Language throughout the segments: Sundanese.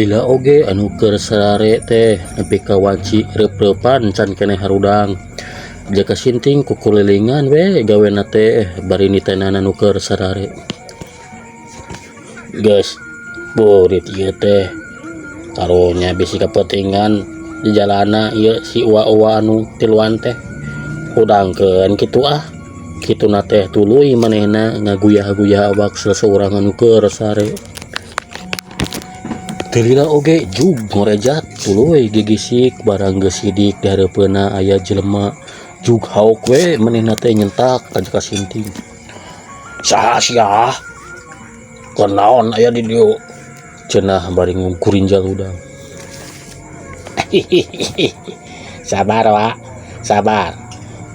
Lila oge anu keur sarare teh nepi ka wanci reup-reupan can keneh harudang. Jaka Sinting kukulilingan we gawena teh bari nitenana nu keur sarare. Geus burit ieu teh karunya bisi kapentingan di jalana ieu si uwa-uwa anu tiluan teh hudangkeun kitu ah. Kituna teh tuluy manehna ngaguyah-guyah awak sasaurang anu keur sare. Teu lila oge jug ngorejat tuluy gigisik barang geus sidik di hareupeunna aya jelema jug haok we manehna teh nyentak ka Jaka Sinting. Saha sia? Kunaon aya di dieu? Cenah bari ngugurinjal hudang. Hihihi sabar wa, sabar.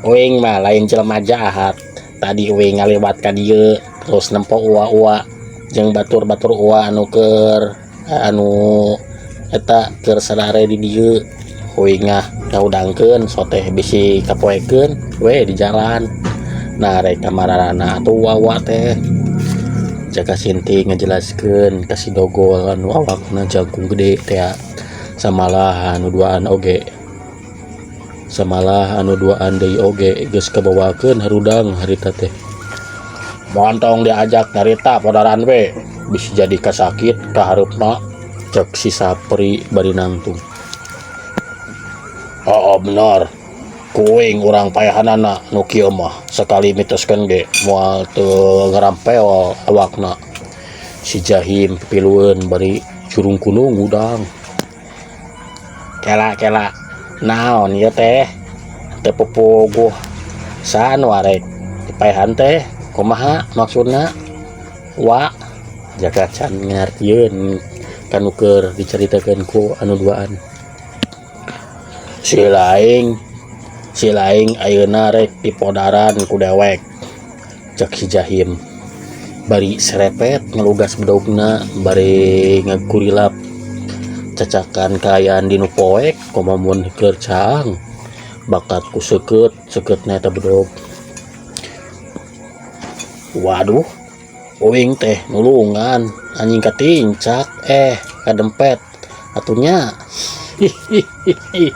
Uing mah lain jelema jahat. Tadi uing ngaliwat ka dieu terus nempo uwa-uwa jeung batur-batur uwa anu keur anu eta keur sarare di dieu. Uing mah ngahudangkeun so teh bisi kapoekeun we di jalan. Nah rek ka mararana atuh uwa-uwa teh. Jaka Sinting ngajelaskeun ka si Dogol anu awakna jangkung gede tea samalah anu duaan oge. Samalah anu duaan deui oge geus kabawakeun harudang harita teh. Montong diajak nyarita podaran we bisi jadi kasakit ka hareupna cek si Sapri bari nangtung. Hooh bener kuing urang paehanana nu kieu mah sakali mitoskeun ge moal teu ngarampeol awakna. Si Jahim pipilueun bari jurung kunung hudang. Kela kela naon ieu teh teu pupuguh saha nu arek dipaehan teh kumaha maksudna wa Jaka can ngartieun kanu keur dicaritakeun ku anu duaan. Si laing si laing ayeuna rek dipodaran ku dewek cek si Jahim bari serepet ngelugas bedogna bari ngagurilap cacakan kaayaan di nu poek komo mun keur caang bakat ku seukeut seukeutna eta bedog. Waduh uing teh nulungan anjing katincak eh kadempet atuh nya hihihi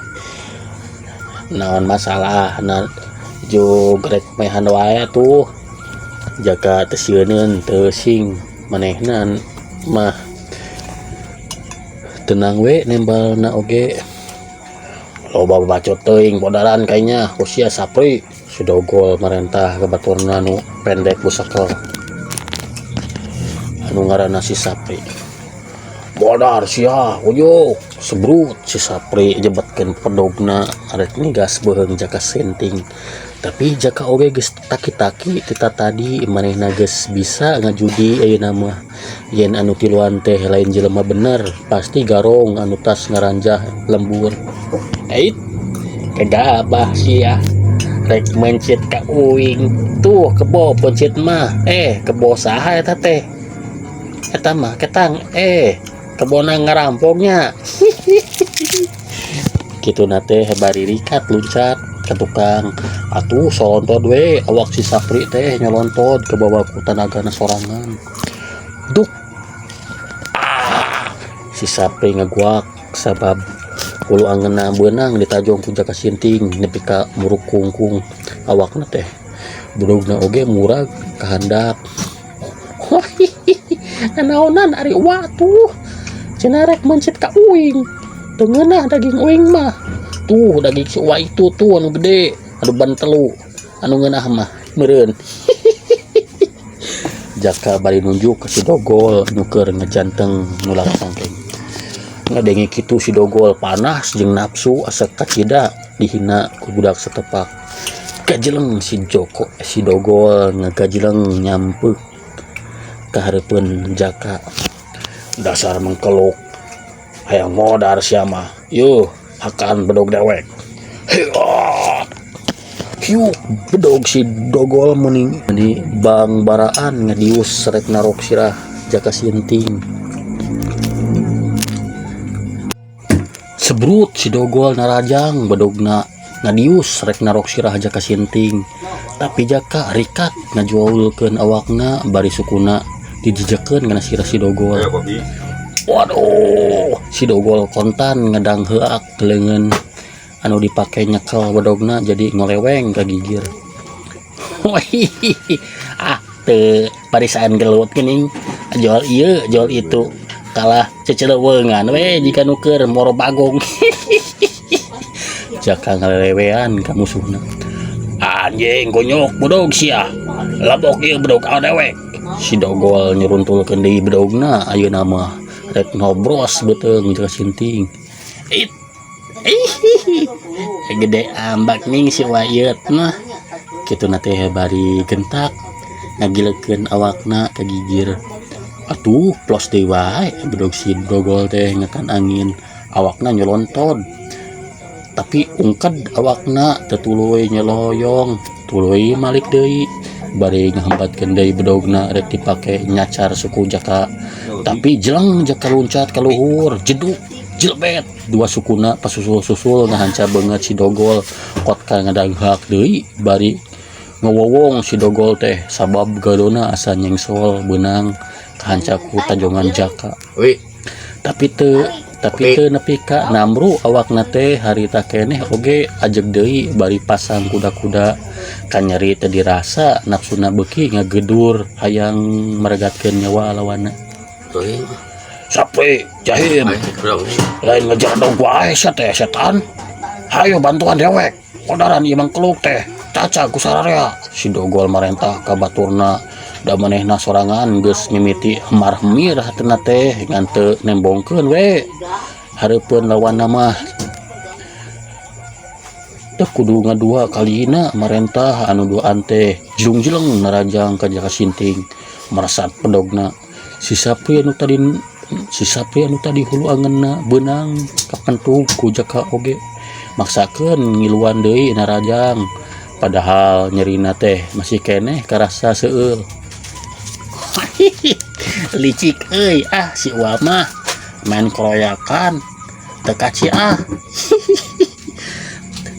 naon masalahna jug rek mehan wae atuh Jaka teu sieuneun teu sing manehna mah tenang we nembalna oge loba babacot teuing podaran kayanya ku sia Sapri si Dogol marentah ka baturna nu pendek busekel anu ngaranna si Sapri. Modar sia uyuk sebrut si Sapri jebetkeun pedogna arek nigas beuheung Jaka Sinting tapi Jaka oge geus taki-taki ti tatadi manehna geus bisa ngajudi ayeuna mah yen anu tiluan teh lain jelema bener pasti garong anu tas ngaranjah lembur. Eit kagabah sia rek mencit ka uing tuh kebo pencit mah eh kebo saha eta teh eta mah ketang eh kebona ngarampoknya kituna teh bari rikat luncat ka tukang atuh solontod we awak si Sapri teh nyolontod kabawa ku tanagana sorangan duk ah si Sapri ngaguak sabab hulu angeunna beunang ditajong ku Jaka Sinting nepi ka muruk kungkung awakna teh bedogna oge murag ka handap. Hihihi nanaonan ari uwa tuh cenah rek mencit ka uing teu ngeunah daging uing mah tuh daging si uwa itu tuh anu gede anu ban telu anu ngeunah mah meureun. Hihihi Jaka bari nunjuk ka si Dogol nu keur ngajanteng nulak cangkeng. Ngadenge kitu si Dogol panas jeung nafsu asa kacida dihina ku budak satepak. Gajeleng si Joko si Dogol ngagajeleng nyampeuk ka hareupeun Jaka. Dasar mengkeluk hayang modar sia mah yuh hakan bedog dewek. Hiat hiuk bedog si Dogol meuning di bang baraan ngadius rek narok sirah Jaka Sinting. Sebrut si Dogol narajang bedogna ngadius rek narok sirah Jaka Sinting tapi Jaka rikat ngajuaulkeun awakna bari sukuna dijejekeun kana sirah si Dogol. Waduh, si dogol kontan ngedang heuak leungeun anu dipake nyekel bedogna jadi ngoleweng ka gigir. Ah, teu parisaan gelut geuning. Jol ieu, jol itu. Kalah ceceleuweungan we jika nu keur moro bagong. Jaka ngalelewean ka musuhna. Anjing gonyok bedog sia. Labok ieu bedog awak dewek. Si dogol nyeruntulkeun deui bedogna ayeuna mah rek nobros beuteung Jaka Sinting. It. Ihihi. Gede ambak ning si wayet mah. Kituna teh bari gentak ngagilekeun awakna ka gigir. Atuh plos deui wae bedog si dogol teh ngekan angin awakna nyolontod. Tapi ungked awakna teu tuluy nyeloyong, tuluy malik deui bari ngahambatkeun deui bedogna rek dipake nyacar suku Jaka. Tapi jeleng Jaka luncat ka luhur, jeduk jelebet dua sukuna pasusul-susul ngahanca beungeut si dogol kot ka ngadanghak deui bari ngawowong si dogol teh sabab gadona asa nyengsol beunang kahanca ku tajongan Jaka. Tapi teu nepi ka namru awakna teh harita keneh oge ajeg deui bari pasang kuda-kuda kanyeri teu dirasa nafsuna beuki ngagedur hayang meregatkeun nyawa lawanna. Sapri jahim lain ngejar dog wae sia teh setan. Hayo bantuan dewek. Kodaran ieu mangkeluk teh. Caca ku sararea. Si dogol marentah ka baturna da manehna sorangan geus mimiti hemar-hemir hatena teh ngan teu nembongkeun we. Hareupeun lawanna mah teu kudu ngadua kalina marentah anu duaan teh jelung-jeleng narajang ka Jaka Sinting meresat pedogna. Si Sapri anu tadi si Sapri anu tadi hulu angeunna beunang kapentug ku Jaka oge maksakeun ngiluan deui narajang. Padahal nyerina teh masih keneh karasa seueul. Licik euy ah si Uwa mah main keroyakan teu kaci ah.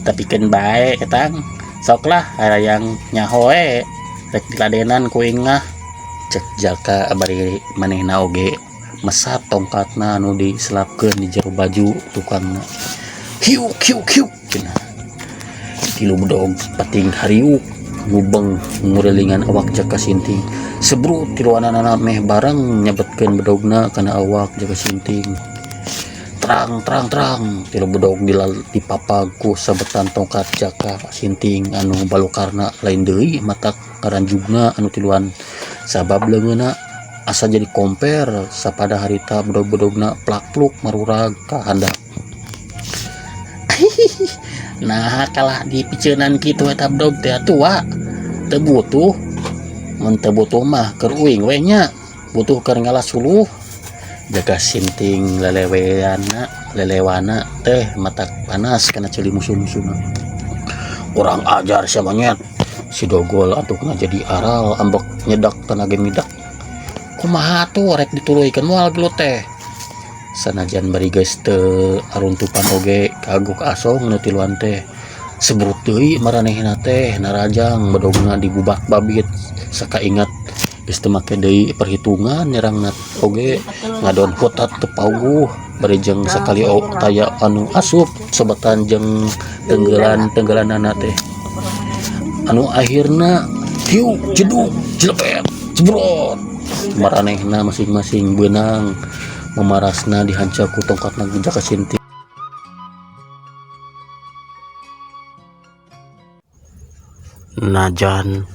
Tapi keun bae ketang. Sok lah hayang nyaho we rek diladenan ku aing mah. Cek Jaka bari manehna oge mesat tongkatna anu diselapkeun di jero baju tukangna. Hiuk hiuk hiuk cenah. Tilu bedog pating hariuk ngubeng ngurilingan awak Jaka Sinting. Sebrut tiluanana meh bareng nyabetkeun bedogna kana awak Jaka Sinting. Terang terang terang tilu bedog dipapag ku sabetan tongkat Jaka Sinting anu balukarna lain deui matak karanjugna anu tiluan sabab leungeunna asa jadi komper sapada harita bedog-bedogna plak-pluk marurag ka handap. Nah kalah dipiceunan kitu eta bedog teh atuh teu butuh. Mun teu butuh mah keur uing we nya, butuh keur ngalas suluh. Jaka Sinting leleweana lelewana teh matak panas kana ceuli musuh-musuhna. Kurang ajar sia monyet. Si dogol antukna jadi aral ambek nyedak tanaga midak. Kumaha atuh rek dituluykeun moal gelut teh. Sanajan bari geus teu aruntupan oge kagok asong nu tiluan teh. Sebrut deui maranehna teh narajang bedogna dibubak babit sakaingat geus teu make deui perhitungan nyerangna oge ngadon hutat teu pauguh bari jeung sakali taya anu asup sobetan jeung tenggelan-tenggelanana teh. Anu akhirna hiuk jeduk jelepet jebrot maranehna masing-masing beunang memarasna dihanca ku tongkatna Jaka Sinting. Najan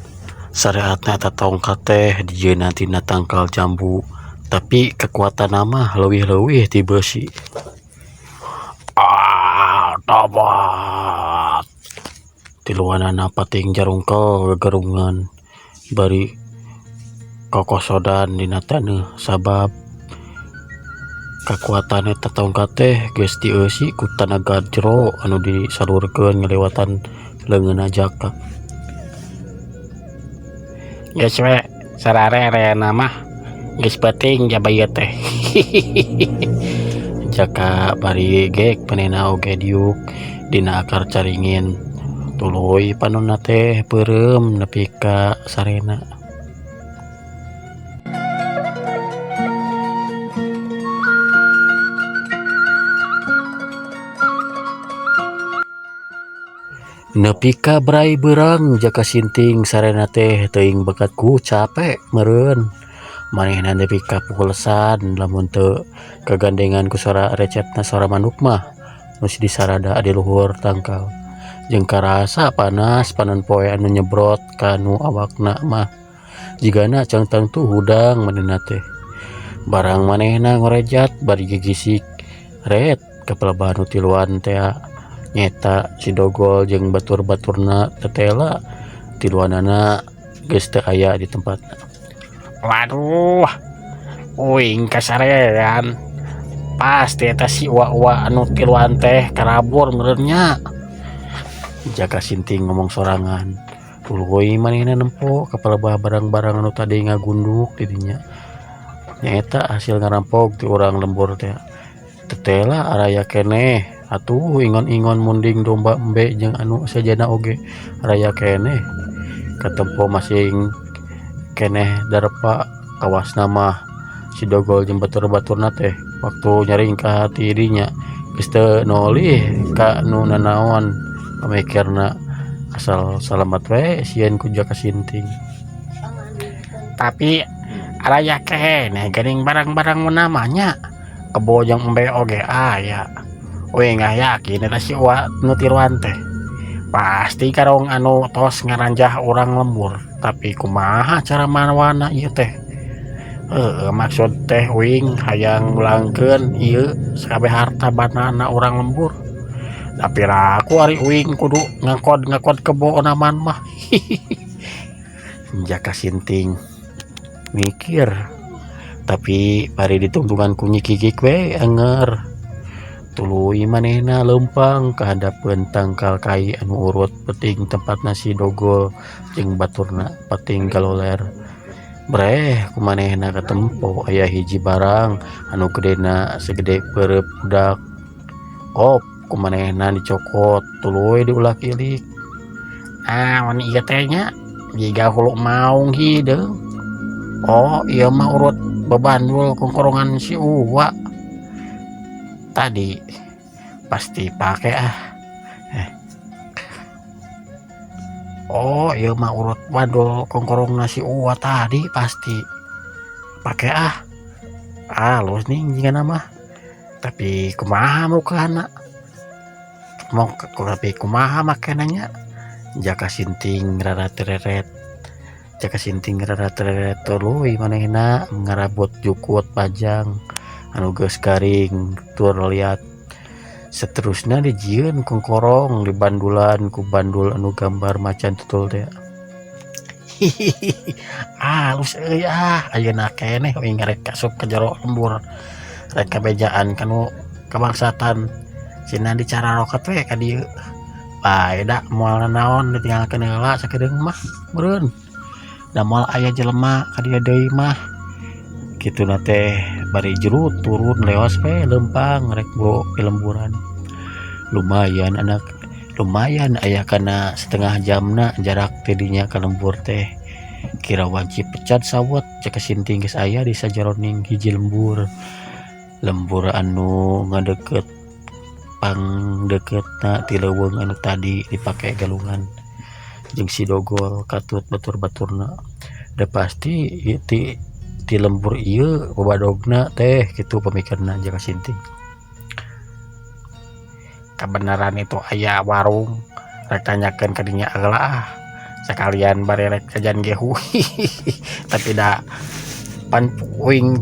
sareatna eta tongkat teh dijieunna tina tangkal jambu tapi kekuatanna mah leuwih-leuwih ti beusi. Ah, tobat. Tiluanana pating jarungkel gagarungan bari kokosodan dina taneuh sabab kakuatan eta tongkat teh geus dieusi ku tanaga jero anu disalurkeun ngalewatan leungeunna Jaka. Geus we sarare-areana mah geus peuting jaba ieu teh. Jaka bari gek manehna oge diuk dina akar caringin tuluy panonna teh peureum nepi ka sarena. Nepi ka bray beurang Jaka Sinting sarena teh teuing bakat ku cape meureun. Manehna nepi ka pulesan lamun teu kagandengan ku sora recetna sora manuk mah nu disarada di luhur tangkal. Jeung karasa panas panon poe anu nyebrot ka nu awakna mah jigana can tangtu hudang manehna teh. Barang manehna ngorejat bari gigisik ret ka pelebahan nu tiluan tea nyeta si Dogol jeung batur-baturna tetela tiluanana geus teu aya di tempatna. Waduh, uing kasarean pasti eta si uwa-uwa anu tiluan teh karabur meureun nya. Jaka Sinting ngomong sorangan. Tuluy manehna nempo ka palebah barang-barang anu tadi ngagunduk di dinya. Nyaeta hasil ngarampok ti urang lembur teh. Tetela araya keneh atuh ingon-ingon munding domba embe jeung anu sejenna oge araya keneh. Katempo masing keneh darepa kawasna mah si Dogol jeung batur-baturna teh waktu nyaringkah ti dinya geus teu nolih ka nu nanaon pamikirna asal salamat we sieun ku Jaka Sinting. Tapi araya keneh geuning barang-barang nu namanya kebo jeung embe oge aya. Uing yakin eta si uwa nu tiluan teh pasti karong anu tos ngaranjah urang lembur. Tapi kumaha cara mawana ieu teh? Heueuh maksud teh uing hayang ngulangkeun ieu sakabeh harta bandana urang lembur. Tapi raku ari uing kudu ngakod-ngakod kebo onaman mah. Jaka Sinting mikir tapi bari ditungtungan ku Nyi Kikik we anger. Tuluy manehna leumpang ka handapeun tangkal kai anu urut peuting tempatna si Dogol jeung baturna pating galoler. Breh ku manehna katempo aya hiji barang anu gedena sagede peureup budak. Kop ku manehna dicokot tuluy diulak-ilik. Naon ieu teh nya jiga hulu maung hideung. Oh ieu mah urut babandul kongkorongan si Uwa. Tadi pasti pake ah. Oh ieu mah urut bandul kongkorongna si Uwa tadi pasti pake ah. Alus nih jigana mah. Tapi kumaha mukana? Tapi kumaha makena nya? Jaka Sinting raratereret. Jaka Sinting raratereret tuluy manehna ngarabut jukut pajang anu geus garing tur liat. Seterusna dijieun kongkorong dibandulan ku bandul anu gambar macan tutul teh. Hihihi alus euy ah ayeuna keneh uing rek asup ka jero lembur rek kabejaan kanu kabangsatan cenah dicararoket we ka dieu. Bae da moal nanaon ditinggalkeun heula sakedeung mah meureun. Da moal aya jelema ka dieu deui mah. Kituna teh bari jurut turun leos we leumpang rek buru pilemburan. Lumayan anak lumayan aya kana setengah jamna jarak ti dinya ka lembur teh. Kira wanci pecat sawet Jaka Sinting geus aya di sajaroning hiji lembur. Lembur anu ngadeukeut pangdeuketna ti leuweung anu tadi dipake galungan jeung si Dogol katut batur-baturna. Da pasti ieu ti lembur ieu babadogna teh kitu pamikirna Jaka Sinting. Kabeneran itu aya warung rek tanyakeun ka dinya heula ah. Sakalian bari rek jajan gehu. Tapi da pan uing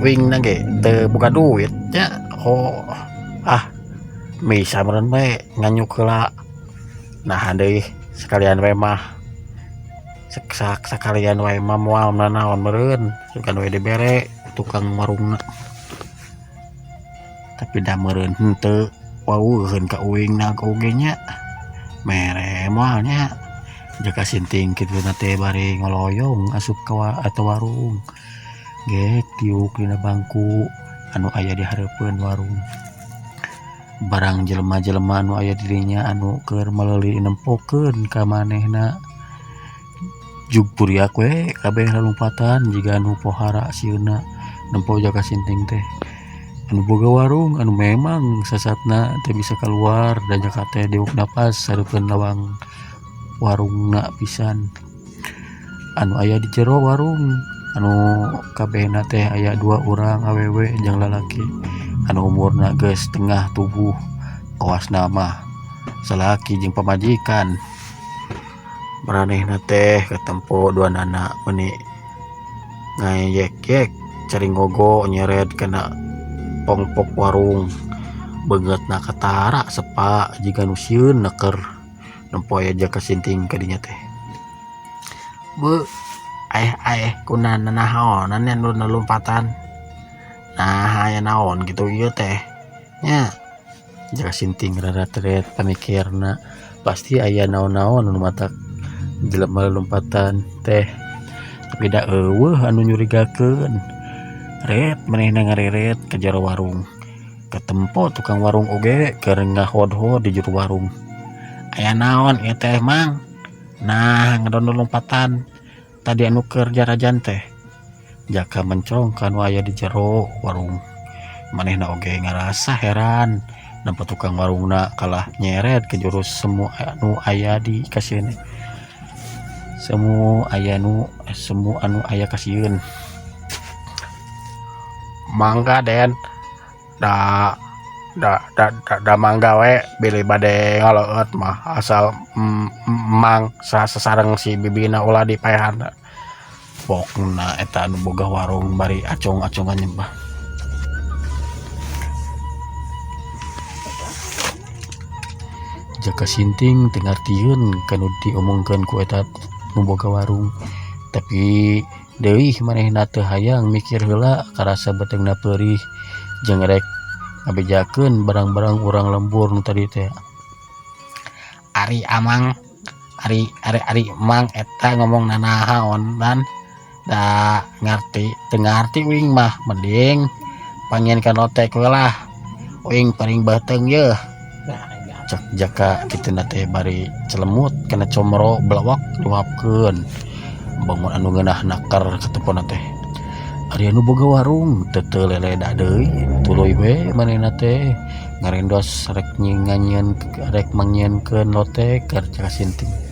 uingna ge teu boga duit nya. Oh ah bisa meureun we nganyuk heula. Naha deui sekalian we mah sakalian wae mah moal nanaon meureun sugan we dibere tukang warungna. Tapi da meureun henteu wawuheun ka uingna oge nya. Mere moal nya. Jaka Sinting kituna teh bari ngoloyong asup ka atau warung. Gek diuk dina bangku anu aya di hareupeun warung. Barang jelema-jelema anu aya di dinya anu keur meuleuli nempokeun ka manehna. Jug buriak we kabeh lalompatan jiga anu pohara sieunna nempo Jaka Sinting teh. Anu boga warung anu memang sasatna teu bisa kaluar da jaka teh diuk napas sareupeun lawang warungna pisan. Anu aya di jero warung anu kabehna teh aya dua urang awewe jeung lalaki anu umurna geus tengah tubuh kawasna mah salaki jeung pamajikan. Maranehna teh katempo duanana meuni ngayek-yek caringogo nyered kana pongpok warung beungeutna katara sepa jiga nu sieun neker nempo aya jaka sinting ka dinya teh. Beuh aeh-aeh kuna nanaonan nya nu lompatan. Nah aya naon kitu ieu teh nya. Jaka sinting raratret pamikirna pasti aya naon-naon anu matak jelema lompatan teh tapi da eueuh anu nyurigakeun. Ret manehna ngareret ka jero warung katempo tukang warung oge keur ngahod-hod di jero warung. Aya naon ieu teh mang? Nah ngadono lompatan tadi anu keur jarajan teh. Jaka mencong ka nu aya di jero warung manehna oge ngarasa heran nempo tukang warungna kalah nyeret ke jurus semu anu aya di kasieun. Semu aya nu semu anu aya kasieun. Mangga Den da da da da, da mangga we bilih bade ngaleueut mah asal mang sasareng si bibina ulah dipaehan. Pokna eta anu boga warung bari acong-acongan nyembah. Jaka Sinting teu ngartieun kanu diomongkeun ku eta nu boga warung tapi deui manehna teu hayang mikir heula karasa beuteungna peurih jeung rek ngabejakeun barang-barang urang lembur nu tadi teh. Ari amang ari ari ari mang eta ngomong nanaon dan da ngarti teu ngarti uing mah mending panginkeun lotek we lah uing paling beuteung yeuh. Cek Jaka kituna teh bari celemut kana comro belawak luapkeun bangun anu ngeunah naker katempona teh. Ari anu boga warung teu teu leleda deui tuluy we manehna teh ngarendos rek nganyieun rek mangnyieunkeun lotek ka Jaka Sinting.